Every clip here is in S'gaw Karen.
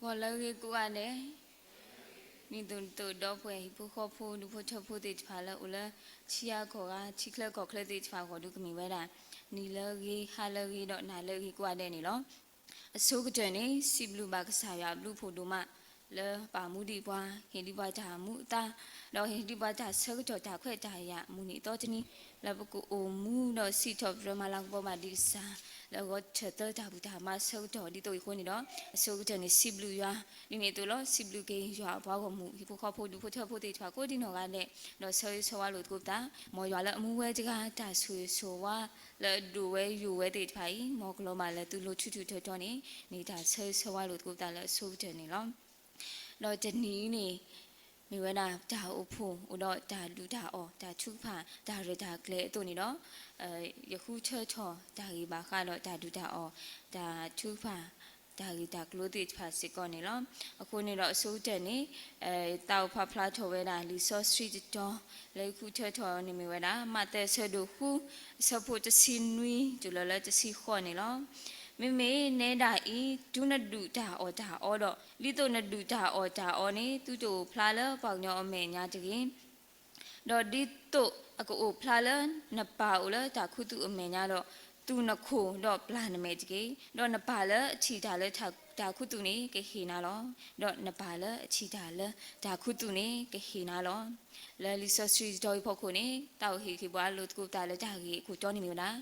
ဂီၤလၢအဂ့ၤကိးဂၤဒဲး, ဒ်သိးနသိးဒီပုၢ်ဝဲၢ်ဟံၣ်ဖိဃီဖိဒူဖိထၢဖိသ့ၣ်တဖၣ်လၢအိၣ်လၢ ထံဂၤကီၢ်ဂၤ ထံချၢကီၢ်ချၢသ့ၣ်တဖၣ်အဂီၢ်ဒုးကမ့ၢ်ဝဲဒၣ် နံၤလၢအဂ့ၤ ဟါလၢအဂ့ၤ ဒီးနၤလၢအဂ့ၤကိးဂၤဒဲးန့ၣ်လီၤ. အဆိကတၢၢ်န့ၣ် စံးဘျုးဘၣ်ကစၢ်ယွၤအဘျုးအဖှိၣ်ဒိၣ်မး လၢပာ်မူဒံးပှၤ ဟ့ၣ်ဒံးပှၤတၢ်မူအသါ ဒီးဟ့ၣ်ဒံးပှၤတၢ်ဆၢကတီၢ်တၢ်ခွဲးတၢ်ယာ် မုၢ်နံၤအသီတနံၤ လၢပကအိၣ်မူဒီးစံးထီၣ်ပတြၢၤမၤလၤကပီၤဘၣ်ဒံးကစၢ် လၢအဂီၢ်ထၢၣ်သၢတၢ်ဘူၣ်တၢ်မါဆၢကတီၢ်ဒ်သိးအံၤအဃိန့ၣ်ဒီး အဆိကတၢၢ်န့ၣ် စံးဘျုးယွၤ ဒ်န့ၣ်အသိးလီၤ. စံးဘျုးက့ၤယွၤအပှၤဂီၢ်မုၢ် ဟံၣ်ဖိဃီဖိဒူဖိထၢဖိသ့ၣ်တဖၣ်ကိးဒံနီၢ်ဂၤဒဲး ဒီးဆၢဂ့ၤဆၢဝါလိာ်သကိးပသး မ်ယွၤလၢအမူဝဲတဂၤ တၢ်ဆိၣ်ဂ့ၤဆိၣ်ဝါ လၢအဒိၣ်ဝဲယိာ်ဝဲသ့ၣ်တဖၣ်အံၤ မ်ကလီၤမၢ်လၢသုလိၤထူထူတီတီန့ၣ် န့ၢ်တၢ်ဆၢဂ့ၤဆၢဝါလိာ်သကိးပသးလၢအဆိကတၢၢ်န့ၣ်လီၤ. ဒီးတနံၤအံၤန့ၣ် မ့ၢ်ဝဲဒၣ်တၢ်အိၣ်ဖှိၣ် အိၣ်ဒီးတၢ်ဒူၣ်တၢ်အီၣ် တၢ်ထုကဖၣ် တၢ်ရဲၣ်တၢ်ကျဲၤအသိးန့ၣ်ဒီး ယဃုထၢထီၣ်တၢ်ဂ့ၢ်ဘၣ်ဃးဒီးတၢ်ဒူၣ်တၢ်အီၣ် တၢ်ထုကဖၣ် တၢ်ဂ့ၢ်တၢ်ကျိၤသ့ၣ်တဖၣ်စ့ၢ်ကီးန့ၣ်လီၤ. အဃိန့ၣ်ဒီးအဆိကတၢၢ်န့ၣ် သးအိၣ်ဖးဖျါထီၣ်ဝဲဒၣ် လံာ်စီဆှံတတီၤ လၢယဃုထၢထီၣ်န့ၣ်မ့ၢ်ဝဲဒၣ် မးသဲအဆၢဒိၣ်ဃု အဆၢဖိတဆံနွံ တုၤလီၤလၢတဆံဃိးန့ၣ်လီၤ. မ့မ့ၢ်နဲဒၣ်အံၤ တုၤနဒူၣ်တၢ်အီၣ်တၢ်အီဒီး ဒ်သိးနဒူၣ်တၢ်အီၣ်တၢ်အီန့ၣ် သုတအိၣ်ဖျါလၢပှၤကညီအမဲာ်ညါတဂ့ၤ. ဒီးဒ်သိးအကအိၣ်ဖျါလၢနပၢ်အိၣ်လၢတၢ်ခူသူၣ်အမဲာ်ညါဒီး သူၣ်နခိၣ်ဒီးပျၢ်နမဲာ်တက့ၢ်. ဒီးနပၢ်လၢအထံၣ်တၢ်လၢတၢ်ခူသူၣ်န့ၣ် ကဟ့ၣ်နၤလီၤ. ဒီးနပၢ်လၢအထံၣ်တၢ်လၢတၢ်ခူသူၣ်န့ၣ် ကဟ့ၣ်နၤလီၤ. လၢလံာ်စီဆှံတတီၤအံၤဖီခိၣ်န့ၣ် တၢ်အိၣ်ဟ့ၣ်ဂံၢ်ဘါလိာ်သကိးပသးလၢတၢ်ဂ့ၢ်အခိၣ်တီန့ၣ်မ့ၢ်ဝဲဒၣ်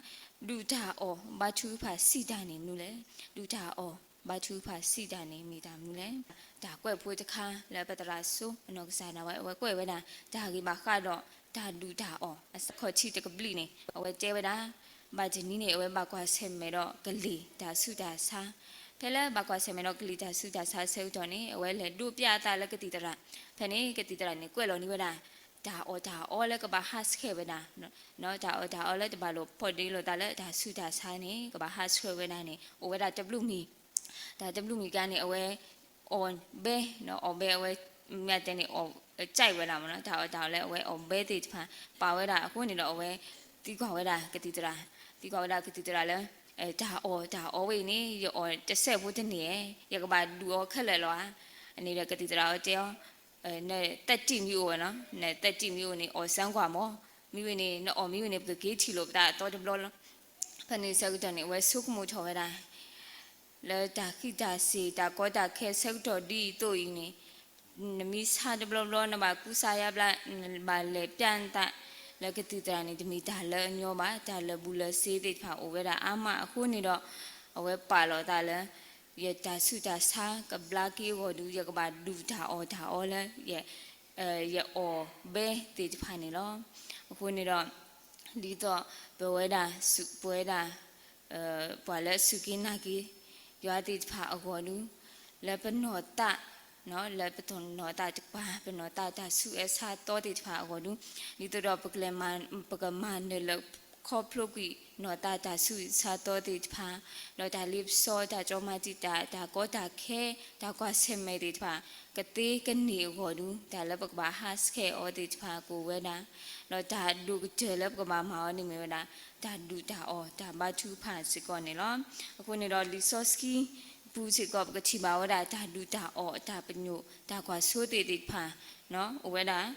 ဒူၣ်တၢ်အီၣ်ဘါထုကဖၣ်စံးတၢ်န့ၣ်မနုၤလဲၣ်. ဒူၣ်တၢ်အီၣ်ဘါထုကဖၣ်စံးတၢ်န့ၣ်မ့ၢ်တၢ်မနုၤလဲၣ်. တၢ်ကွဲးဖိတခါလၢပသရၣ်စိအနီၢ်ကစၢ်ဒၣ်ဝဲ အဝဲကွဲးဝဲဒၣ် တၢ်ဂ့ၢ်ဘၣ်ဃးဒီးတၢ်ဒူၣ်တၢ်အီၣ် အဆၢခီၣ်ထံးတကဘျံးန့ၣ် အဝဲတဲဝဲဒၣ် ဘၣ်တနံၤန့ၣ် အဝဲဘၣ်ကွၢ်ဆၢၣ်မဲာ်ဒီးကလံၤတၢ်ဆူးတၢ်ဆါ ဖဲလၢဘၣ်ကွၢ်ဆၢၣ်မဲာ်ဒီးကလံၤတၢ်ဆူးတၢ်ဆါဆၢကတီၢ်န့ၣ် အဝဲလဲၤဒိးပျးအသးလၢကသံၣ်သရၣ် ဖဲန့ၣ်ကသံၣ်သရၣ်န့ၣ် ကွဲးလီၤန့ၢ်ဝဲဒၣ် တၢ်အီၣ်တၢ်အီလၢကဘၣ်ဟးဆှဲးဝဲဒၣ် တၢ်အီၣ်တၢ်အီလၢတဘၣ်လိာ်ဖိးဒ့လိာ်သးလၢတၢ်ဆူးတၢ်ဆါန့ၣ် ကဘၣ်ဟးဆှဲးဝဲဒၣ်န့ၣ် အိၣ်ဝဲဒၣ်တဘျုးမံၤ တၢ်တဘျုးမံၤကါန့ၣ် အဝဲ အီၣ်ဘဲ အီၣ်ဘဲအဝဲ မ့ၢ်တဲန့ၣ် အီၣ် ကြိုက်ဝဲဒၣ်မ့ၢ်နီၤ တၢ်အီၣ်တၢ်အီလၢအဝဲအီၣ်ဘဲသ့ၣ်တဖၣ် ပာ်ဝဲဒၣ်အဃိန့ၣ်ဒီး အဝဲသံကွၢ်ဝဲဒၣ်ကသံၣ်သရၣ် သံကွၢ်ဝဲဒၣ်ကသံၣ်သရၣ်လၢ တၢ်အီၣ်တၢ်အီဝဲအံၤန့ၣ် ယအီၣ်တစဲးဖိတန့ၢ်ဧါ ယကဘၣ်ဒုးအီၤခဲလၢာ်လီၤဧါ. န့ၣ်ဒီးကသံၣ်သရၣ်အီၤတဲအီၤ နသတ္တိမ့ၢ်အိၣ်ဝဲနီၤ နသတ္တိမ့ၢ်အိၣ်န့ၣ် အီၣ်စၢကွၢ်မး မ့ၢ်ဝံၤန့ၣ် နအီၣ်မ့ၢ်ဝံၤန့ၣ် ပကက့ၤထံၣ်လိာ်ပသးအသီတဘျီလီၤ. ဖဲန့ၣ်ဆၢကတီၢ်န့ၣ် အဝဲဆိကမိၣ်ထီၣ်ဝဲဒၣ် လၢတၢ်ဃံးတၢ်စ့ၤ တၢ်ကီတၢ်ခဲဆၢကတီၢ်ဒ်အံၤအသိးအံၤန့ၣ် နမ့ၢ်ဆါတဘျီဘျီ နဘၣ်ကူစါယါဘျါ နဘၣ်လဲၤပျးနသး လၢကသံၣ်သရၣ်န့ၣ် တမ့ၢ်တၢ်လၢအညီဘၣ် တၢ်လၢာ်ဘူၣ်လၢာ်စ့သ့ၣ်တဖၣ်အိၣ်ဝဲဒၣ်အါမးအဃိန့ၣ်ဒီး အဝဲပာ်လီၤသးလၢ ယတၢ်ဆူးတၢ်ဆါကဘျါက့ၤအဂီၢ်ဒီး ယကဘၣ်ဒုးတၢ်အီၣ်တၢ်အီလၢ ယအီၣ်ဘဲသ့ၣ်တဖၣ်န့ၣ်လီၤ. အဃိန့ၣ်ဒီး ဒ်သိးပဝဲဒၣ် ပဝဲဒၣ် ပှၤလၢအစူၢ်က့ၤနာ်က့ၤ ယွၤသ့ၣ်တဖၣ်အဂီၢ်ဒုး လၢပနီၢ်သး လၢပနီၢ်သးတကပၤ ပနီၢ်သးတၢ်ဆူးအဆါသီသ့ၣ်တဖၣ်အဂီၢ်ဒုး ဒ်သိးဒီးပကလဲၤမၤ ပကမၤနၢၤလၢခီဖျိကွံာ် နီၢ်သးတၢ်ဆူးတၢ်ဆါသီသ့ၣ်တဖၣ် ဒီးတၢ်လ့ပစီ တၢ်ကၠီမၤတံာ်တာ် တၢ်ကီတၢ်ခဲ တၢ်ကွၢ်ဆၢၣ်မဲာ်သ့ၣ်တဖၣ် ကသ့ကန့ၢ်အဂီၢ်ဒုး တၢ်လၢပကဘၣ်ဟးဆှဲးအီၤသ့ၣ်တဖၣ်ကအိၣ်ဝဲဒၣ် ဒီးတၢ်ဒိၣ်ကတၢၢ်လၢပကဘၣ်မၤအီၤန့ၣ်မ့ၢ်ဝဲဒၣ် တၢ်ဒုၣ်တၢ်အီၣ် တၢ်ဘါထုကဖၣ်စ့ၢ်ကီးန့ၣ်လီၤ. အဃိန့ၣ်ဒီးလံာ်စီဆှံပူၤစ့ၢ်ကီး ပကထံၣ်ဘၣ်ဝဲဒၣ် တၢ်ဒုၣ်တၢ်အီၣ် တၢ်ပညိၣ် တၢ်ကွၢ်ဆိသ့ၣ်သ့ၣ်တဖၣ် အိၣ်ဝဲဒၣ်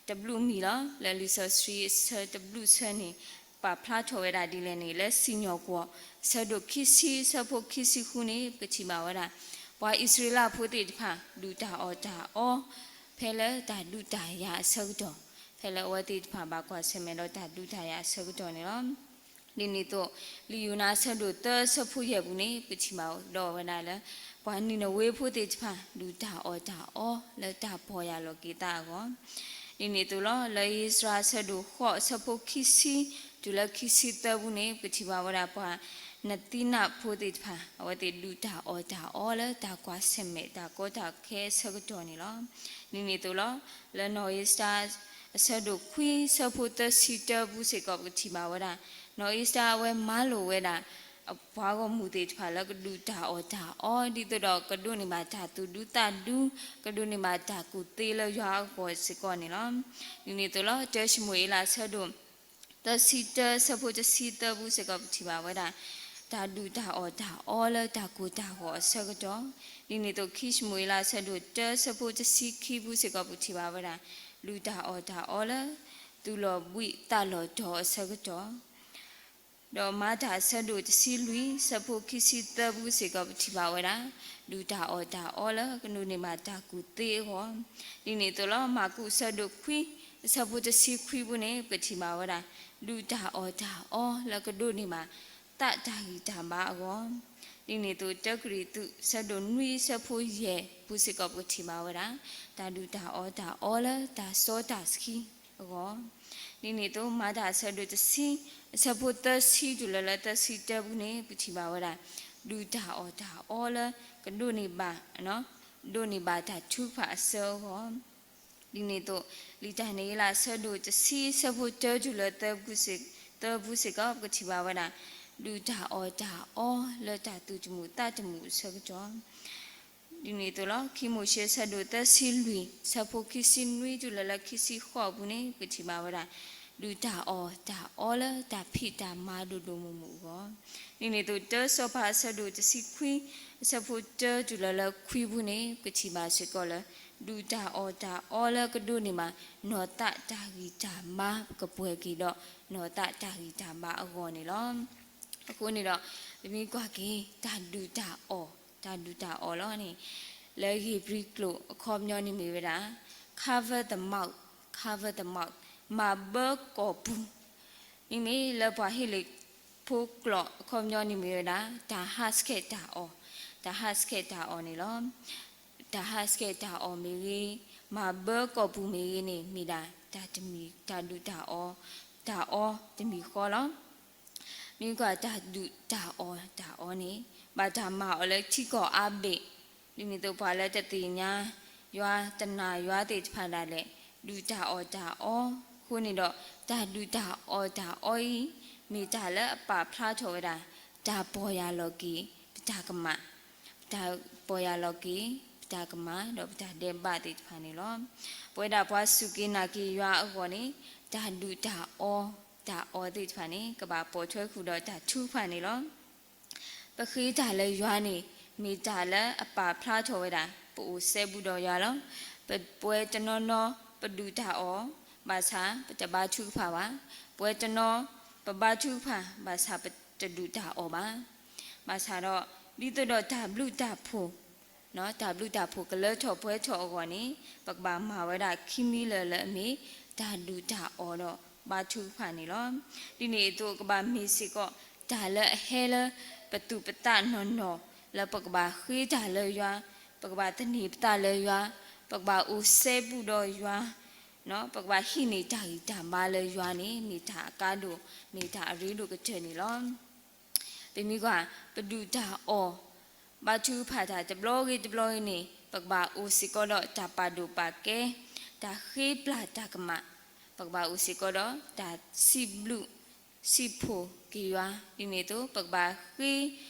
တဘျုးမံၤလီၤ. လၢလံာ်စီဆှံအဆၢတဘျုးဆၢန့ၣ် ပာ်ဖျါထီၣ်ဝဲဒၣ်ဒ်လဲၣ်န့ၣ် လၢစံၣ်ညီၣ်ကွီၢ် အဆၢဒိၣ်ခံဆံ အဆၢဖိခံဆံဃုန့ၣ် ပကထံၣ်ဘၣ်ဝဲဒၣ် ပှၤအံၣ်စရ့လးဖိသ့ၣ်တဖၣ် ဒုၣ်တၢ်အီၣ်တၢ်အီ ဖဲလၢတၢ်ဒုးတၢ်ယၤအဆၢကတီၢ် ဖဲလၢအဝဲသ့ၣ်တဖၣ်ဘၣ်ကွၢ်ဆၢၣ်မဲာ်ဒီးတၢ်ဒုးတၢ်ယၤအဆၢကတီၢ်န့ၣ်လီၤ. ဒ်န့ၣ်အသိး လံာ်ယိၤနါအဆၢဒိၣ်သၢ အဆၢဖိယဲၢ်ပူၤန့ၣ် ပထံၣ်ဘၣ်ဒီးဝဲဒၣ်လၢ ပှၤနံၤနဝ့ဖိသ့ၣ်တဖၣ် ဒုၣ်တၢ်အီၣ်တၢ်အီ လၢတၢ်ပီၢ်ယၢ်လီၤက့ၤသးအဂီၢ် ဒ်န့ၣ်အသိးလီၤ. လၢအ့စြၤအဆၢဒိၣ်ဃိး အဆၢဖိခံဆံ တုၤလၢခံဆံသၢပူၤန့ၣ် ပထံၣ်ဘၣ်ဝဲဒၣ်ပှၤ နသံနဖိသ့ၣ်တဖၣ် အဝဲသ့ၣ်ဒုၣ်တၢ်အီၣ်တၢ်အီလၢတၢ်ကွၢ်ဆၢၣ်မဲာ်တၢ်ကီတၢ်ခဲအဆၢကတီၢ်န့ၣ်လီၤ. ဒ်န့ၣ်အသိးလီၤ. လၢနီၢ်အ့စတၢ အဆၢဒိၣ်ခွံ အဆၢဖိသၢဆံတၢပူၤစ့ၢ်ကီး ပကထံၣ်ဘၣ်ဝဲဒၣ် နီၢ်အ့စတၢအဝဲမၤလိာ်ဝဲဒၣ် အပှၤဂီၢ်မုၢ်သ့ၣ်တဖၣ်လၢကဒုၣ်တၢ်အီၣ်တၢ်အီ ဒ်သိးဒီးကဒိးန့ၢ်ဘၣ်တၢ်သူၣ်ဒူသးဒူ ကဒိးန့ၢ်ဘၣ်တၢ်ကူၣ်သ့လၢယွၤအဂီၢ်စ့ၢ်ကီးန့ၣ်လီၤ. ဒ်န့ၣ်အသိးလီၤ. တၢၡမူၤအ့လးအဆၢဒိၣ် သၢဆံတၢ အဆၢဖိတဆံသၢပူၤစ့ၢ်ကီး ပထံၣ်ဘၣ်ဝဲဒၣ် တၢ်ဒုၣ်တၢ်အီၣ်တၢ်အီလၢတၢ်ကိၢ်တၢ်ဂီၤအဆၢကတီၢ်, ဒ်န့ၣ်အသိး ခံၡမူၤအ့လး အဆၢဒိၣ်တၢ အဆၢဖိတဆံခံပူၤစ့ၢ်ကီး ပကထံၣ်ဘၣ်ဝဲဒၣ် ဒုၣ်တၢ်အီၣ်တၢ်အီလၢ သူၣ်လီၤဘှံးသးလီၤတီၤအဆၢကတီၢ်, ဒီးမၤတၢ်အဆၢဒိၣ်တဆံလွံၢ် အဆၢဖိခံဆံသၢပူၤစ့ၢ်ကီး ပထံၣ်ဘၣ်ဝဲဒၣ် ဒုၣ်တၢ်အီၣ်တၢ်အီလၢကဒိးန့ၢ်ဘၣ်တၢ်ကူၣ်သ့အဂီၢ်, ဒ်န့ၣ်အသိးလီၤ. မၢ်ကူး အဆၢဒိၣ်ခွံ အဆၢဖိတဆံခွံပူၤန့ၣ် ပထံၣ်ဘၣ်ဝဲဒၣ် ဒုၣ်တၢ်အီၣ်တၢ်အီလၢကဒိးန့ၢ်ဘၣ် သးတၢ်ဂံၢ်တၢ်ဘါအဂီၢ်, ဒ်န့ၣ်အသိး တၢကရံၣ်သူး အဆၢဒိၣ်နွံ အဆၢဖိယဲၢ်ပူၤစ့ၢ်ကီး ပကထံၣ်ဘၣ်ဝဲဒၣ် တၢ်ဒုၣ်တၢ်အီၣ်တၢ်အီလၢတၢ်စီတၢ်ဆှံအဂီၢ်, ဒ်န့ၣ်အသိး မၤတၢ်အဆၢဒိၣ်တဆံ အဆၢဖိသၢဆံတုၤလၢလၢသၢဆံတၢပူၤန့ၣ် ပထံၣ်ဘၣ်ဝဲဒၣ် ဒုၣ်တၢ်အီၣ်တၢ်အီလၢကဒိးန့ၢ်ဘၣ် ဒိးန့ၢ်ဘၣ်တၢ်ထုကဖၣ်အဆၢအဂီၢ်, ဒ်န့ၣ်အသိး လံာ်တၢ်နံၤအ့လး အဆၢဒိၣ်တဆံ အဆၢဖိတၢတုၤလၢသၢပူၤစ့ၢ်ကီး ပကထံၣ်ဘၣ်ဝဲဒၣ် ဒုၣ်တၢ်အီၣ်တၢ်အီလၢတၢ်သူၣ်တမုာ်သးတမုာ်အဆၢကတီၢ်, ဒ်န့ၣ်အသိးလီၤ. ခံမိၤၡ့ အဆၢဒိၣ်သၢဆံလွံၢ် အဆၢဖိခံဆံနွံတုၤလၢလၢခံဆံဃိးပူၤန့ၣ် ပထံၣ်ဘၣ်ဝဲဒၣ် ဒုၣ်တၢ်အီၣ်တၢ်အီလၢတၢ်ဖံးတၢ်မၤဒိၣ်ဒိၣ်မုၢ်မုၢ်အဂီၢ်, ဒ်န့ၣ်အသိး တၢစီၤပၤ အဆၢဒိၣ်တဆံခွံ အဆၢဖိတၢတုၤလၢလၢခွံပူၤန့ၣ် ပထံၣ်ဘၣ်စ့ၢ်ကီးလၢ ဒုၣ်တၢ်အီၣ်တၢ်အီလၢကဒိးန့ၢ်ဘၣ် နီၢ်သးတၢ်ဂံၢ်တၢ်ဘါ ကပှဲၤက့ၤဒီး နီၢ်သးတၢ်ဂံၢ်တၢ်ဘါအဂီၢ်န့ၣ်လီၤ. အဃိန့ၣ်ဒီး ပမ့ၢ်ကွၢ်က့ၤ တၢ်ဒုၣ်တၢ်အီၣ် တၢ်ဒုၣ်တၢ်အီၣ်လီၤန့ၣ် လၢဧ့ၤဘြံၤကျိာ်အခီပညီန့ၣ်မ့ၢ်ဝဲဒၣ် cover the mouth, cover the mouth, မၤဘၢကီၢ်ပူၤ, မ့မ့ၢ်လၢပှၤဟ့လ့ၣ်ဖိကျိာ်အခီပညီန့ၣ်မ့ၢ်ဝဲဒၣ် တၢ်ဟးဆှဲးတၢ်အီၣ်, တၢ်ဟးဆှဲးတၢ်အီၣ်န့ၣ်လီၤ. တၢ်ဟးဆှဲးတၢ်အီၣ်မ့ၢ်ဂ့ၤ, မၤဘၢကီၢ်ပူၤမ့ၢ်ဂ့ၤန့ၣ် မ့ၢ်ဒၣ်တၢ်တမံၤ တၢ်ဒုၣ်တၢ်အီၣ်, တၢ်အီတမံၤဃီလီၤ. မ့ၢ်ကွၢ်တၢ်ဒုၣ်တၢ်အီၣ်တၢ်အီန့ၣ် ဘၣ်တၢ်မၤအီၤလၢထံကီၢ်အါဘ့ၣ်, ဒ်န့ၣ်အသိးပှၤလၢတသ့ၣ်ညါယွၤ တနာ်ယွၤသ့ၣ်တဖၣ်ဒၣ်လဲာ် ဒုၣ်တၢ်အီၣ်တၢ်အီအဃိန့ၣ်ဒီး တၢ်ဒုၣ်တၢ်အီၣ်တၢ်အီအံၤ မ့ၢ်တၢ်လၢအပာ်ဖျါထီၣ်ဝဲဒၣ် တၢ်ပီၢ်ယၢ်လီၤက့ၤပတၢ်ကမၣ်, တၢ်ပီၢ်ယၢ်လီၤက့ၤ ပတၢ်ကမၣ် ဒီးပတၢ်ဒဲးဘးသ့ၣ်တဖၣ်န့ၣ်လီၤ. ပဝဲဒၣ်ပှၤစူၢ်က့ၤနာ်က့ၤယွၤအဂီၢ်န့ၣ် တၢ်ဒုၣ်တၢ်အီၣ်တၢ်အီသ့ၣ်တဖၣ်န့ၣ် ကဘၣ်ပိာ်ထွဲဃုာ်ဒီးတၢ်ထုကဖၣ်န့ၣ်လီၤ. ပဃ့တၢ်လၢယွၤန့ၣ် မ့ၢ်တၢ်လၢအပာ်ဖျါထီၣ်ဝဲဒၣ် ပအိၣ်စဲဘူးဒီးယွၤလီၤ. ပပှဲၤတနီၤနီၤ ပဒုၣ်တၢ်အီၣ် ဘၣ်ဆၣ်ပတဘါထုကဖၣ်ဘၣ်. ပှဲၤတနီၤ ပဘါထုကဖၣ် ဘၣ်ဆၣ်ပတဒုၣ်တၢ်အီၣ်ဘၣ်. ဘၣ်ဆၣ်ဒီး ဒ်သိးဒီးတၢ်ဘျုးတၢ်ဖှိၣ် တၢ်ဘျုးတၢ်ဖှိၣ်ကလၢထီၣ်ပှဲၤထီၣ်အဂီၢ်န့ၣ် ပကဘၣ်မၤဝဲဒၣ်ခံမံၤလၢာ်လၢအမ့ၢ် တၢ်ဒုၣ်တၢ်အီၣ်ဒီးဘါထုကဖၣ်န့ၣ်လီၤ. ဒ်န့ၣ်အသိးကဘၣ်မ့ၢ်စ့ၢ်ကီး တၢ်လၢအဟဲလၢပသူၣ်ပသးနီၢ်နီၢ် လၢပကဘၣ်ဃ့တၢ်လၢယွၤ, ပကဘၣ်သန့ၤပသးလၢယွၤ, ပကဘၣ်အိၣ်စဲဘူးဒီးယွၤ, ပကဘၣ်ဟံးန့ၢ်တၢ်ဂံၢ်တၢ်ဘါလၢယွၤန့ၣ် မ့ၢ်တၢ်အကါဒိၣ် မ့ၢ်တၢ်အရ့ဒိၣ်ကတၢၢ်န့ၣ်လီၤ. ပမ့ၢ်ကွၢ် ပဒုၣ်တၢ်အီၣ် ဘါထုကဖၣ်တၢ်တဘျီဂ့ၤတဘျီဂ့ၤန့ၣ် ပကဘၣ်အိၣ်စ့ၢ်ကီးဒီးတၢ်ပာ်ဒိၣ်ပာ်ကဲ, တၢ်ဃ့ပျၢ်တၢ်ကမၣ်, ပကဘၣ်အိၣ်စ့ၢ်ကီးဒီးတၢ်စံးဘျုးစံးဖှိၣ်က့ၤယွၤ, ဒ်န့ၣ်အသိး ပကဘၣ်ဃ့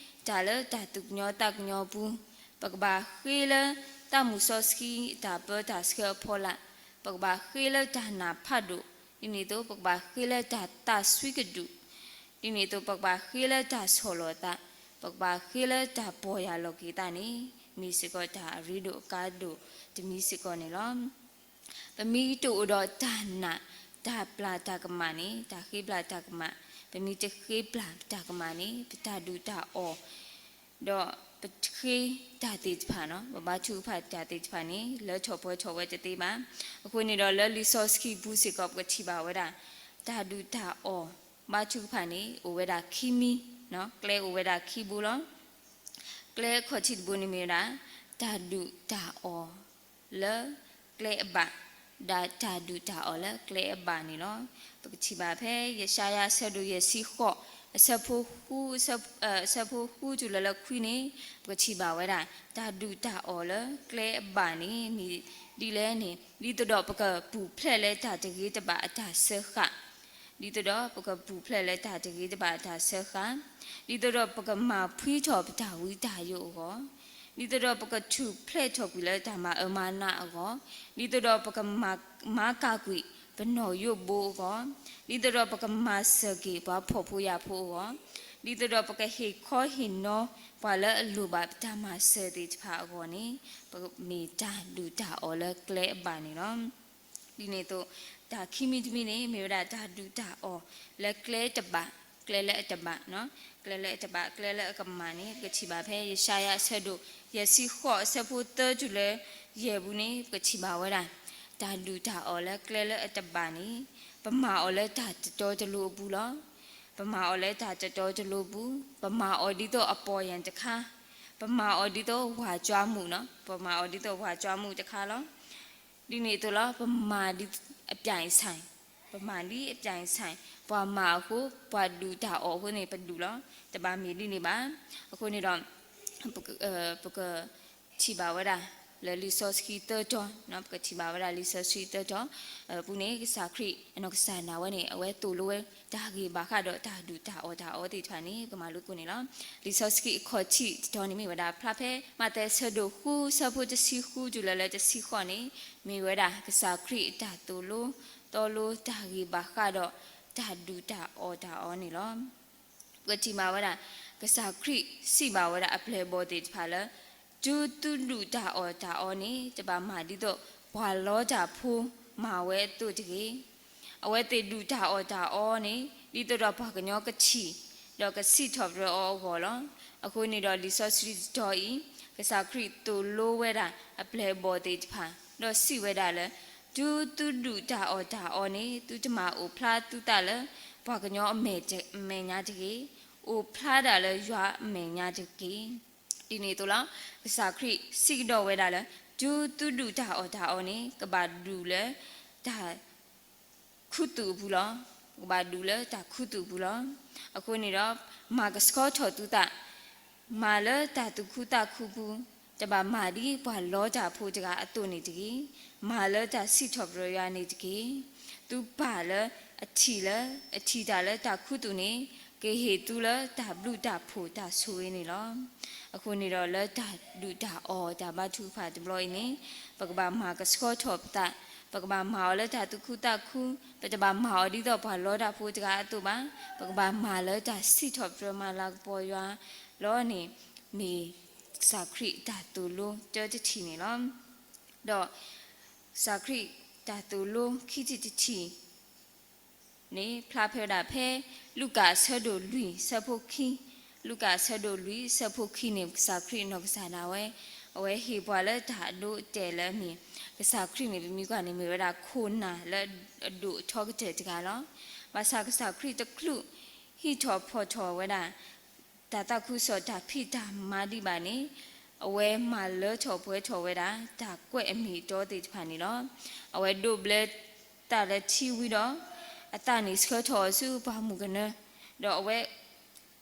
တၢ်လၢတၢ်သူၣ်ကညီၤသးကညီၤပူၤ, ပကဘၣ်ဃ့လၢသးမုၢ်စီဆှံအတၢ်ပၢတၢ်ဆှၢအဖီလာ်, ပကဘၣ်ဃ့လၢတၢ်နာ်ဖးဒိၣ်, ဒ်န့ၣ်အသိး ပကဘၣ်ဃ့လၢတၢ်သးစွံကဒုၣ်, ဒ်န့ၣ်အသိး ပကဘၣ်ဃ့လၢတၢ်ဆီၣ်လီၤသး, ပကဘၣ်ဃ့လၢတၢ်ပီၢ်ယၢ်လီၤက့ၤသးန့ၣ် မ့ၢ်စ့ၢ်ကီးတၢ်အရ့ဒိၣ်အကါဒိၣ်တမံၤစ့ၢ်ကီးန့ၣ်လီၤ. ပမ့ၢ်တအိၣ်ဒီးတၢ်နာ် တၢ်ပျၢ်တၢ်ကမၣ်န့ၣ် တၢ်ဃ့ပျၢ်တၢ်ကမၣ်, ပမ့ၢ်တဃ့ပျၢ်တၢ်ကမၣ်န့ၣ် ပတၢ်ဒုၣ်တၢ်အီၣ် ဒီးပဃ့တၢ်သ့ၣ်တဖၣ်န့ၣ် ပဘါထုကဖၣ်တၢ်သ့ၣ်တဖၣ်န့ၣ် လၢထီၣ်ပှဲၤထီၣ်ဝဲတသ့ဘၣ်. အဃိန့ၣ်ဒီးလၢလံာ်စီဆှံပူၤစ့ၢ်ကီး ပကထံၣ်ဘၣ်ဝဲဒၣ် တၢ်ဒုၣ်တၢ်အီၣ် ဘါထုကဖၣ်န့ၣ် အိၣ်ဝဲဒၣ်ခံမံၤ, ကျဲအိၣ်ဝဲဒၣ်ခံဘိလီၤ. ကျဲအခီၣ်ထံးတဘိန့ၣ်မ့ၢ်ဝဲဒၣ် တၢ်ဒုၣ်တၢ်အီၣ်လၢကျဲအဘၣ်, ဒီးတၢ်ဒုၣ်တၢ်အီၣ်လၢကျဲအဘၣ်န့ၣ်လီၤ. ပကထံၣ်ဘၣ်ဖဲယၡါယၤအဆၢဒိၣ်ယဲၢ်ဆံဃိး အဆၢဖိဃု အဆၢဖိဃုတုၤလၢလၢခွံန့ၣ် ပကထံၣ်ဘၣ်ဝဲဒၣ် တၢ်ဒုၣ်တၢ်အီၣ်လၢကျဲအဘၣ်န့ၣ် မ့ၢ်ဒ်လဲၣ်န့ၣ် ဒ်သိးဒီးပကပူၤဖျဲးလၢတၢ်တဂ့ၤတဘၣ်အတၢ်စၢဃာ်, ဒ်သိးဒီးပကပူၤဖျဲးလၢတၢ်တဂ့ၤတဘၣ်အတၢ်စၢဃာ်, ဒ်သိးဒီးပကမၤဖှံထီၣ်ပတၢ်ဝံတၢ်ယိးအဂီၢ်, ဒ်သိးဒီးပကထူၣ်ဖျဲးထီၣ်ကွံာ်လၢတၢ်မၤအၢမၤနးအဂီၢ်, ဒ်သိးဒီးပကမၤ, မၤကၢ်ကွံာ်ပနီၣ်ယိးဘိအဂီၢ်, ဒ်သိးဒီးပကမၤစၢၤက့ၤပှၤဖှီၣ်ဖိယာ်ဖိအဂီၢ်, ဒ်သိးဒီးပကဟ့ၣ်ခီဟ့ၣ်နီၤ ပှၤလၢအလိၣ်ဘၣ်ပတၢ်မၤစၢၤသ့ၣ်တဖၣ်အဂီၢ်န့ၣ် ပမ့ၢ်တၢ်ဒုၣ်တၢ်အီၣ်လၢကျဲအဘၣ်န့ၣ်လီၤ. ဒ်န့ၣ်အသိး တၢ်ခံမံၤတမံၤန့ၣ် မ့ၢ်ဝဲဒၣ်တၢ်ဒုၣ်တၢ်အီၣ်လၢကျဲတဘၣ်, ကျဲလၢအတဘၣ်, ကျဲလၢအတဘၣ် ကျဲလၢအကမၣ်န့ၣ် ပကထံၣ်ဘၣ်ဖဲ ယၡါယၤ အဆၢဒိၣ် ယဲၢ်ဆံဃိး အဆၢဖိသၢတုၤလၢယဲၢ်ပူၤန့ၣ် ပကထံၣ်ဘၣ်ဝဲဒၣ် တၢ်ဒုၣ်တၢ်အီၣ်လၢကျဲလၢအတဘၣ်န့ၣ် ပမၤအီၤလၢတၢ်တတီတလိၤအပူၤလီၤ. ပမၤအီၤလၢတၢ်တတီတလိၤအပူၤ, ပမၤအီၤဒ်သိးအပီၢ်ယၢ်တခါ, ပမၤအီၤဒ်သိးဝၤကၠွါမုၣ်နီၤ, ပမၤအီၤဒ်သိးဝၤကၠွါမုၣ်တခါလီၤ. ဒ်န့ၣ်အသိးလီၤ ပမၤဒ် အပြိုင်ဆိုင်, ပမၤဒ်အပြိုင်ဆိုင်, ပှၤမၤအဃိ ပှၤဒုၣ်တၢ်အီၣ်အဃိန့ၣ် ပဒုၣ်လီၤ. တဘၣ်မ့ၢ်ဒ်န့ၣ်ဘၣ်. အဃိန့ၣ်ဒီး ပက ပက ထံၣ်ဘၣ်ဝဲဒၣ် လၢလံာ်စီဆှံသၢတီၤ, ပကထံၣ်ဘၣ်ဝဲဒၣ်လံာ်စီဆှံသၢတီၤ ပူၤန့ၣ် ကစၢ်ခရံာ်အနီၢ်ကစၢ်ဒၣ်ဝဲန့ၣ် အဝဲသိၣ်လိဝဲ တၢ်ဂ့ၢ်ဘၣ်ဃးဒီးတၢ်ဒုၣ်တၢ်အီၣ်တၢ်အီသ့ၣ်တဖၣ်န့ၣ် ပကမၤလိသကိးန့ၣ်လီၤ. လံာ်စီဆှံအခီၣ်ထံးတတီၤန့ၣ်မ့ၢ်ဝဲဒၣ် ဖျါဖဲမးသဲအဆၢဒိၣ်ဃု အဆၢဖိတဆံဃုတုၤလၢလၢတဆံဃိးန့ၣ် မ့ၢ်ဝဲဒၣ် ကစၢ်ခရံာ်အတၢ်သိၣ်လိ တီလိတၢ်ဂ့ၢ်ဘၣ်ဃးဒီး တၢ်ဒုၣ်တၢ်အီၣ်တၢ်အီန့ၣ်လီၤ. ပကထံၣ်ဘၣ်ဝဲဒၣ် ကစၢ်ခရံာ်စံးဘၣ်ဝဲဒၣ်အပျဲၢ်အဘီၣ်သ့ၣ်တဖၣ်လၢ တုၤသုဒုၣ်တၢ်အီၣ်တၢ်အီန့ၣ် တဘၣ်မၤဒ်သိးပှၤလီတၢ်ဖိမၤဝဲအသိးတဂ့ၤ. အဝဲသ့ၣ်ဒုၣ်တၢ်အီၣ်တၢ်အီန့ၣ် ဒ်သိးဒီးပှၤကညီကထံၣ် ဒီးကစံးထီၣ်ပတြၢၤအီၤအဂီၢ်လီၤ. အဃိန့ၣ်ဒီးလံာ်စီဆှံတတီၤအံၤ ကစၢ်ခရံာ်သိၣ်လိဝဲဒၣ်အပျဲၢ်အဘီၣ်သ့ၣ်တဖၣ် ဒီးစံးဝဲဒၣ်လၢ တုၤသုဒုၣ်တၢ်အီၣ်တၢ်အီန့ၣ် သုတမၤအိၣ်ဖျါသုသးလၢ ပှၤကညီအမဲာ်ညါတဂ့ၤ, အိၣ်ဖျါဒၣ်လၢယွၤအမဲာ်ညါတက့ၢ်. ဒ်န့ၣ်အသိးလီၤ. ကစၢ်ခရံာ်စံးကဒီးဝဲဒၣ်လၢ တုၤသုဒုၣ်တၢ်အီၣ်တၢ်အီန့ၣ် ကဘၣ်ဒုၣ်လၢတၢ် ခူသူၣ်အပူၤလီၤ. ကဘၣ်ဒုၣ်လၢတၢ်ခူသူၣ်အပူၤလီၤ. အဃိန့ၣ်ဒီး မၤကဆှီထီၣ်သုသး, မၤလၢတၢ်သူၣ်ခုသးခုပူၤ, တဘၣ်မၤဒ်ပှၤလီတၢ်ဖိတဂၤအသိးန့ၣ်တဂ့ၤ, မၤလၢတၢ်စံးထီၣ်ပတြၢၤယွၤန့ၣ်တက့ၢ်. သုပၢ်လၢအထံၣ်လၢ အထံၣ်တၢ်လၢတၢ်ခူသူၣ်န့ၣ် ကဟ့ၣ်သုလၢတၢ်ဘျုးတၢ်ဖှိၣ်တၢ်ဆိၣ်ဂ့ၤန့ၣ်လီၤ. အဃိန့ၣ်ဒီး လၢတၢ်ဒုၣ်တၢ်အီၣ်တၢ်ဘါထုကဖၣ်တဘျီအံၤန့ၣ် ပကဘၣ်မၤကဆှီထီၣ်ပသး, ပကဘၣ်မၤအီၤလၢတၢ်သူၣ်ခုသးခု, ပတဘၣ်မၤအီၤဒ်သိးပှၤလီတၢ်ဖိတဂၤအသိးဘၣ်, ပကဘၣ်မၤလၢတၢ်စံးထီၣ်ပတြၢၤမၤလၤကပီၤယွၤလီၤန့ၣ် မ့ၢ်ကစၢ်ခရံာ်တၢ်သိၣ်လိတၢတထံၣ်န့ၣ်လီၤ. ဒီးကစၢ်ခရံာ်တၢ်သိၣ်လိခံထံၣ်တထံၣ် န့ၣ် ဖျါဖဲဝဲဒၣ်ဖဲ လူၤကၣ်အဆၢဒိၣ်လွံၢ်အဆၢဖိခံ, လူၤကၣ်အဆၢဒိၣ်လွံၢ်အဆၢဖိခံန့ၣ် ကစၢ်ခရံာ်အနီၢ်ကစၢ်ဒၣ်ဝဲ အဝဲဟ့ၣ်ပှၤလၢတၢ်အဒိအတဲာ်လၢအမ့ၢ် ကစၢ်ခရံာ်န့ၣ် ပမ့ၢ်ကွၢ်န့ၣ် မ့ၢ်ဝဲဒၣ်ခိၣ်နၢ်လၢအဒိၣ်အထီကတၢၢ်တဂၤလီၤ. ဘၣ်ဆၣ်ကစၢ်ခရံာ်တချုး ဟံးထီၣ်ဖီၣ်ထီၣ်ဝဲဒၣ် တၢ်သးခုကစီၣ်တၢ်ဖံးတၢ်မၤဒံးဘၣ်န့ၣ် အဝဲမၤလၢထီၣ်ပှဲၤထီၣ်ဝဲဒၣ် တၢ်ကွဲးအမ့ၢ်အတီသ့ၣ်တဖၣ်န့ၣ်လီၤ. အဝဲဒိးဘျၢတၢ်လၢထံဝံၤဒီး အသးန့ၣ်ဆှၢထီၣ်အီၤဆူပှၢ်မုၢ်ကနၢ, ဒီးအဝဲ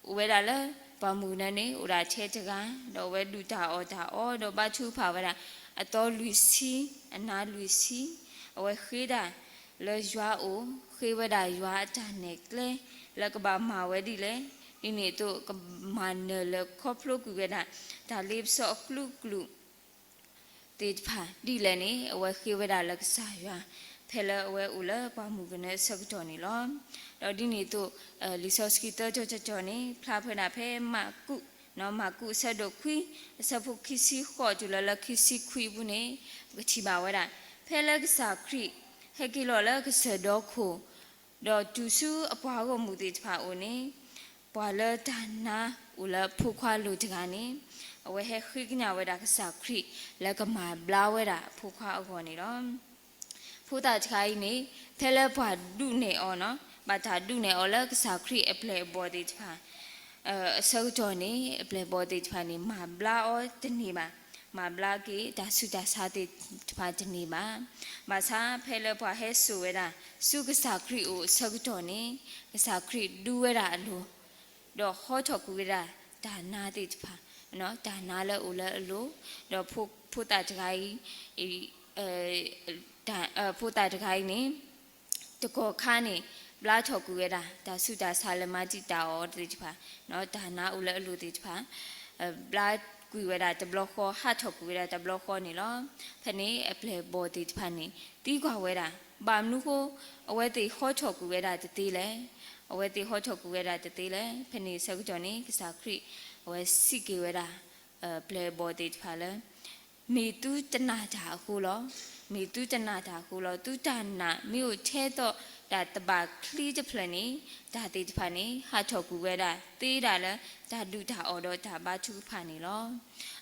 အိၣ်ဝဲဒၣ်လၢ ပှၢ်မုၢ်ကနၢန့ၣ် အိၣ်ဒၣ်ထဲတဂၤ, ဒီးအဝဲဒုၣ်တၢ်အီၣ်တၢ်အီ ဒီးဘါထုကဖၣ်ဝဲဒၣ် အသီလွံၢ်ဆံ, အနၤလွံၢ်ဆံ, အဝဲဃ့ဒၣ်လၢယွၤအအိၣ်, ဃ့ဝဲဒၣ်ယွၤအတၢ်နဲၣ်ကျဲ လၢကဘၣ်မၤဝဲဒ်လဲၣ်. ဒ်န့ၣ်အသိး ကမၤနၢၤလၢခီဖျိကွံာ်ဝဲဒၣ် တၢ်လ့ပစီအကလုာ်ကလုာ် သ့ၣ်တဖၣ်ဒ်လဲၣ်န့ၣ် အဝဲဃ့ဝဲဒၣ်လၢကစၢ်ယွၤ ဖဲလၢအဝဲအိၣ်လၢပှၢ်မုၢ်ကနၢအဆၢကတီၢ်န့ၣ်လီၤ. ဒီးဒ်န့ၣ်အသိး လံာ်စီဆှံသၢတီၤတတီၤန့ၣ် ဖျါဖဲဒၣ်ဖဲမၢ်ကူး, မၢ်ကူးအဆၢဒိၣ်ခွံ အဆၢဖိခံဆံဃိးတုၤလၢလၢခံဆံခွံအပူၤန့ၣ် ပကထံၣ်ဘၣ်ဝဲဒၣ် ဖဲလၢကစၢ်ခရံာ် ဟဲက့ၤလီၤလၢကစၢၢ်ဒီခိၣ် ဒီးတုၤဆူအပှၤဂီၢ်မုၢ်သ့ၣ်တဖၣ်အအိၣ်န့ၣ် ပှၤလၢတၢ်နါအိၣ်လၢအဖိခွါအလိၤတဂၤန့ၣ် အဝဲဟဲဃ့ကညးဝဲဒၣ်ကစၢ်ခရံာ်လၢကမၤဘျါဝဲဒၣ်အဖိခွါအဂီၢ်န့ၣ်လီၤ. ဖိသၣ်တဂၤအံၤန့ၣ် ဖဲလၢပှၤဒုးနဲၣ်အီၤနီၤ ဘၣ်တၢ်ဒုးနဲၣ်အီၤလၢကစၢ်ခရံာ်အပျဲၢ်အဘီၣ်သ့ၣ်တဖၣ် အဆၢကတီၢ်န့ၣ် အပျဲၢ်အဘီၣ်သ့ၣ်တဖၣ်န့ၣ် မၤဘျါအီၤတန့ၢ်ဘၣ်. မၤဘျါက့ၤတၢ်ဆူးတၢ်ဆါသ့ၣ်တဖၣ်တန့ၢ်ဘၣ်. ဘၣ်ဆၣ်ဖဲလၢပှၤဟဲစိာ်ဝဲဒၣ် ဆူကစၢ်ခရံာ်အအိၣ်အဆၢကတီၢ်န့ၣ် ကစၢ်ခရံာ်ဒူဝဲဒၣ်အလိၤ ဒီးဟီထီၣ်ကွံာ်ဝဲဒၣ်တၢ်နါသ့ၣ်တဖၣ်, တၢ်နါလၢအအိၣ်လၢအလိၤ, ဒီးဖိသၣ်တဂၤအံၤ တၢ် ဖိသၣ်တဂၤအံၤန့ၣ် တကီၢ်ခါန့ၣ် ဘျါထီၣ်ကွံာ်ဝဲဒၣ် တၢ်ဆူးတၢ်ဆါလၢမၤတံာ်တာ်အီၤသ့ၣ်တဖၣ်, တၢ်နါအိၣ်လၢအလိၤသ့ၣ်တဖၣ် ဘျါ ကွံာ်ဝဲဒၣ်တဘျီဃီ, ဟးထီၣ်ကွံာ်ဝဲဒၣ်တဘျီဃီန့ၣ်လီၤ. ဖဲန့ၣ်အပျဲၢ်အဘီၣ်သ့ၣ်တဖၣ်န့ၣ် သံကွၢ်ဝဲဒၣ်, ဘၣ်မနုၤဃိ အဝဲသ့ၣ်ဟီထီၣ်ကွံာ်ဝဲဒၣ်တသ့လဲၣ်. အဝဲသ့ၣ်ဟီထီၣ်ကွံာ်ဝဲဒၣ်တသ့လဲၣ်. ဖဲန့ၣ်ဆၢကတီၢ်န့ၣ် ကစၢ်ခရံာ် အဝဲစံးက့ၤဝဲဒၣ် ပျဲၢ်အဘီၣ်သ့ၣ်တဖၣ်လၢ မ့ၢ်သုတနာ်တၢ်အဃိလီၤ. မ့ၢ်သုတနာ်တၢ်အဃိလီၤ. သုတၢ်နာ်မ့ၢ်အိၣ်ထဲသိးတၢ်သဘၣ်ချံတဖျၢၣ်န့ၣ် တၢ်သ့ၣ်တဖၣ်န့ၣ် ဟးထီၣ်ကွံာ်ဝဲဒၣ်သ့ဒၣ်လၢ တၢ်ဒုၣ်တၢ်အီၣ်ဒီးတၢ်ဘါထုကဖၣ်န့ၣ်လီၤ.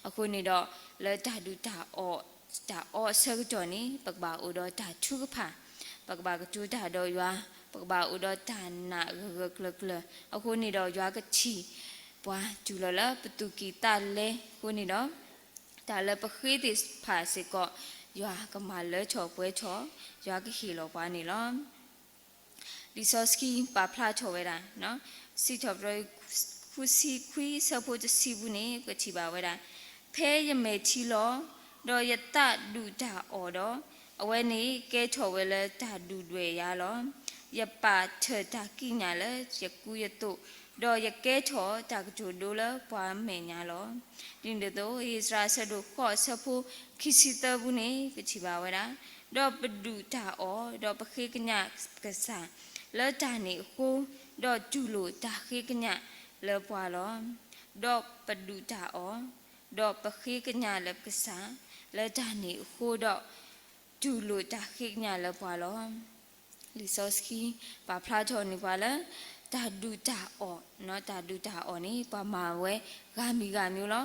အဃိန့ၣ်ဒီး လၢတၢ်ဒုၣ်တၢ်အီၣ် တၢ်အီအဆၢကတီၢ်န့ၣ် ပကဘၣ်အိၣ်ဒီးတၢ်ထုကဖၣ်, ပကဘၣ်ကတိၤတၢ်ဒီးယွၤ, ပကဘၣ်အိၣ်ဒီးတၢ်နာ်ဂၢၢ်ဂၢၢ်ကျၢၤကျၢၤ, အဃိန့ၣ်ဒီးယွၤကထံၣ်ပှၤတုၤလီၤလၢပသူၣ်ကံၢ်သးလဲအဃိန့ၣ်ဒီး တၢ်လၢပဃ့သ့ၣ်တဖၣ်စ့ၢ်ကီး ယွၤကမၤလၢထီၣ်ပှဲၤထီၣ်, ယွၤကဟ့ၣ်လီၤပှၤန့ၣ်လီၤ. လံာ်စီဆှံပာ်ဖျါထီၣ်ဝဲဒၣ် စံးထီၣ်ပတြၢၤ ဃုဆံခွံဆၢဖိတဆံပူၤန့ၣ် ပထံၣ်ဘၣ်ဝဲဒၣ်, ဖဲယမဲာ်ထံလီၤ, ဒီးယသးဒုၣ်တၢ်အီၣ်ဒီး, အဝဲန့ၣ်ကဲထီၣ်ဝဲလၢတၢ်ဒုၣ်ဒွဲၣ်ယၤလီၤ. ယပာ်ထၢၣ်တၢ်ကံးညာ်လၢယကူယသိး, ဒီးယကဲထီၣ်တၢ်ကတိၤဒိလၢပှၤမဲာ်ညါလီၤ. ဒ်န့ၣ်အသိး ဧ့စြၤအဆၢဒိၣ်ဃိးအဆၢဖိခံဆံသၢပူၤန့ၣ် ပထံၣ်ဘၣ်ဝဲဒၣ်, ဒီးပဒုၣ်တၢ်အီၣ်, ဒီးပဃ့ကညးပကစၢ်လၢတၢ်န့ၣ်အဃိ, ဒီးတူၢ်လိာ်တၢ်ဃ့ကညးလၢပှၤလီၤ. ဒီးပဒုၣ်တၢ်အီၣ်, ဒီးပဃ့ကညးလၢပကစၢ်လၢတၢ်န့ၣ်အဃိဒီး, တူၢ်လိာ်တၢ်ဃ့ကညးလၢပှၤလီၤ. လံာ်စီဆှံပာ်ဖျါထီၣ်န့ၢ်ပှၤလၢ တၢ်ဒုၣ်တၢ်အီၣ်, တၢ်ဒုၣ်တၢ်အီၣ်န့ၣ် ပှၤမၤဝဲဂၤမံၤဂၤမံၤလီၤ.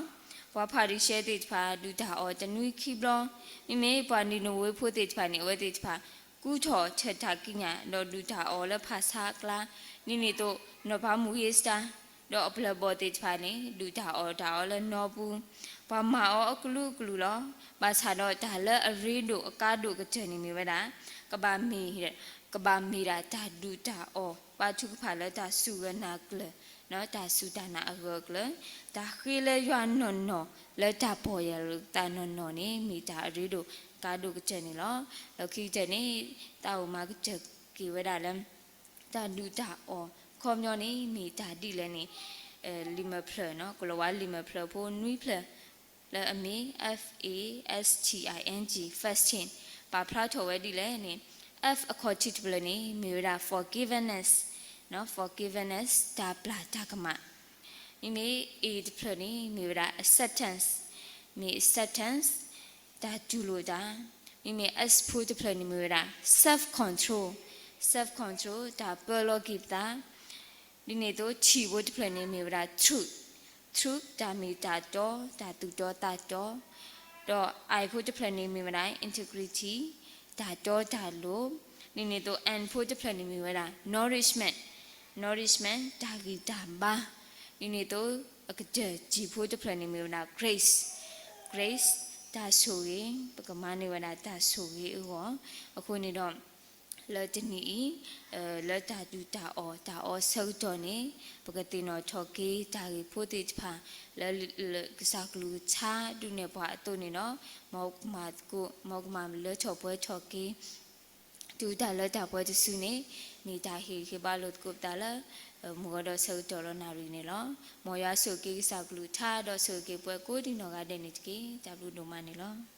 ပှၤဖၤရံၤၡဲသ့ၣ်တဖၣ် ဒုၣ်တၢ်အီၣ်တနွံခံဘျီ, မ့မ့ၢ်ပှၤနံၤနဝ့ဖိသ့ၣ်တဖၣ်န့ၣ် အဝဲသ့ၣ်တဖၣ် ကူထီၣ်ထၢၣ်တၢ်ကံးညာ် ဒီးဒုၣ်တၢ်အီၣ်လၢဖၣ်ဆါအကျါ, ဒ်န့ၣ်အသိး နီၢ်ပၤမူၤဧ့စတၢ် ဒီးအပျဲၢ်အဘီၣ်သ့ၣ်တဖၣ်န့ၣ် ဒုၣ်တၢ်အီၣ်တၢ်အီလၢနီပူၤ, ပှၤမၤအီၤအကလုာ်ကလုာ်လီၤ. ဘၣ်ဆၣ်ဒီးတၢ်လၢအရ့ဒိၣ်အကါဒိၣ်ကတၢၢ်န့ၣ်မ့ၢ်ဝဲဒၣ်, ကဘၣ်မ့ၢ်, ကဘၣ်မ့ၢ်ဒၣ်တၢ်ဒုၣ်တၢ်အီၣ် ဘါထုကဖၣ်လၢတၢ်စူၢ်ဂၢၢ်နာ်ကျၢၤ, တၢ်စူၢ်တၢ်နာ်အဂၢၢ်အကျၢၤ, တၢ်ဃ့လၢယွၤနီၢ်နီၢ် လၢတၢ်ပီၢ်ယၢ်လီၤသးနီၢ်နီၢ်န့ၣ် မ့ၢ်တၢ်အရ့ဒိၣ်ကါဒိၣ်ကတၢၢ်န့ၣ်လီၤ. လၢခံကတၢၢ်န့ၣ် တၢ်အိၣ်မၤကတၢၢ်က့ၤဝဲဒၣ်လၢ တၢ်ဒုၣ်တၢ်အီၣ်ခီပညီန့ၣ် မ့ၢ်တၢ်ဒ်လဲၣ်န့ၣ် လံာ်မဲာ်ဖျၢၣ်, ကလီၤဝါလံာ်မဲာ်ဖျၢၣ်ဖိနွံဖျၢၣ် လၢအမ့ၢ် F A S T I N G, fasting ပာ်ဖျါထီၣ်ဝဲဒ်လဲၣ်န့ၣ်, F အခီၣ်ထံးတဖျၢၣ်န့ၣ် မ့ၢ်ဝဲဒၣ် forgiveness, forgiveness တၢ်ပျၢ်တၢ်ကမၣ်, မ့မ့ၢ် A တဖျၢၣ်န့ၣ် မ့ၢ်ဝဲဒၣ် acceptance, မ့ၢ် acceptance တၢ်တူၢ်လိာ်တၢ်, မ့မ့ၢ် S ဖိတဖျၢၣ်န့ၣ် မ့ၢ်ဝဲဒၣ် self control, self control တၢ်ပၢလီၤက့ၤပသး, ဒ်န့ၣ်အသိး T ဖိတဖျၢၣ်န့ၣ် မ့ၢ်ဝဲဒၣ် truth, truth တၢ်မ့ၢ်တၢ်တီ, တၢ်သူၣ်တီသးတီ, ဒီး I ဖိတဖျၢၣ်န့ၣ် မ့ၢ်ဝဲဒၣ် integrity, တၢ်တီတၢ်လိၤ, ဒ်န့ၣ်အသိး N ဖိတဖျၢၣ်န့ၣ် မ့ၢ်ဝဲဒၣ် nourishment, nourishment တၢ်ဂံၢ်တၢ်ဘါ, ဒ်န့ၣ်အသိး အကတၢၢ် G ဖိတဖျၢၣ်န့ၣ် မ့ၢ်ဝဲဒၣ် grace, grace တၢ်ဆိၣ်ဂ့ၤ, ပကမၤန့ၢ်ဝဲဒၣ်တၢ်ဆိၣ်ဂ့ၤအဂီၢ်, အဃိန့ၣ်ဒီး လၢတနံၤအံၤ လၢတၢ်ဒုၣ်တၢ်အီၣ်တၢ်အီဆၢကတီၢ်န့ၣ် ပကသ့ၣ်နီၣ်ထီၣ်က့ၤတၢ်ဂ့ၢ်ဖိသ့ၣ်တဖၣ် လၢကစၢ်ကလုၢ်ကထါဒုးနဲၣ်ပှၤအသိးန့ၣ်ဒီး မ်ကမၤသကိး မ်ကမၤလၢထီၣ်ပှဲၤထီၣ်က့ၤ တုၤတၢ်လၢတၢ်ပှဲၤတစုန့ၣ် မ့ၢ်တၢ်ဟ့ၣ်ဂံၢ်ဟ့ၣ်ဘါလိာ်သကိးပသးလၢ မုၢ်ဂီၤဒီးဆၢကတီၢ်လီၤနၣ်ရံၣ်န့ၣ်လီၤ. မ်ယွၤဆိၣ်ဂ့ၤက့ၤကစၢ်ကလုၢ်ကထါ ဒီးဆိၣ်ဂ့ၤက့ၤပှၤကိးဒံးနီၢ်ဂၤဒဲးန့ၣ်တက့ၢ်. တၢ်ဘျုးဒိၣ်မးန့ၣ်လီၤ.